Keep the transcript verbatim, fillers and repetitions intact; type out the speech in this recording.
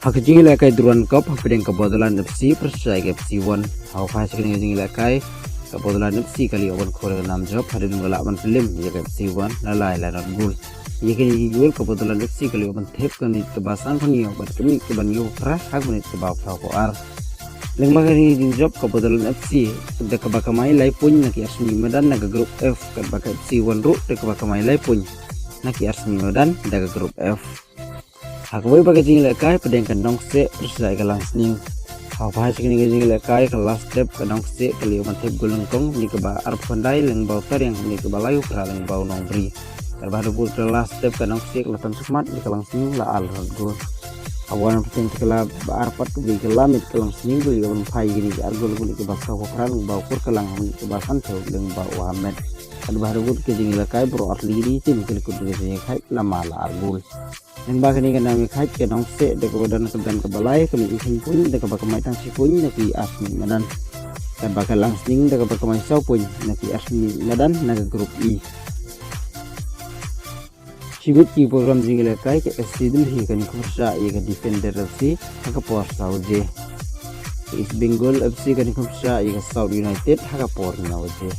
Ha ka jingïalehkai Durand Cup hapdeng ka Bodoland F C pyrshah ïa ka F C One. Ha u phai sha kane ka jingïalehkai ka Bodoland F C ka la ïoh ban khur ïa ka nam jop hadien ba ka la lah ban pynlem ïa ka F C One la lai la not gol. Ïa kine ki gol ka Bodoland F C ka la ïoh ban thep ka minit kaba sanphew hynñiew bad ka minit kaba hynñiew phra ha ka minit kaba phraphew ar. Lyngba kane ka jingjop ka Bodoland F C da kaba kamai lai point na ki ar sngi madan na ka group F, katba ka F C One ruh da kaba kamai lai point na ki ar sngi madan da ka group F. Ha kawei pat ka jingïalehkai pdeng ka Nongkseh pyrshah ïa ka Langsning. Ha u phai sha kane ka jingïalehkai ka la step ka Nongkseh ka la ïoh ban thep gol nyngkong ha ka minit kaba arphew khyndai lyngba u Tariang, ha ka minit kaba laiphew phra lyngba u Nongbri. Katba ha u debut ka la step ka Nongkseh ka la tan shakhmat ïa ka Langsning la ar la not gol. Ha u wan pyrshah ka la ba ar pat ka ba ka la miet ka Langsning ka la ïoh ban phai ïa kane ka ar gol ha ka minit kaba sawphew phra lyngba u Kurkalang, ha ka minit kaba sanphew lyngba u Ahmed. Katba ha u debut ka jingïalehkai baroh ar tylli ki team ki la kut ïa ka jingïakhaid lama la ar gol. Lyngba kane ka nam ïakhaid ka Nongkseh da kaba don ka dang kaba lai ka mih ïa ka point da kaba kamai tang shi point na ki ar sngi madan. Katba ka Langsning da kaba kamai saw point na ki ar sngi madan na ka group E. Shi ngut ki program jingïalehkai ka S C Delhi kan ïakhun pyrshah ïa ka Defender F C ha ka por saw baje. Ka East Bengal F C kan ïakhun pyrshah ïa ka South United ha ka por hynñiew baje.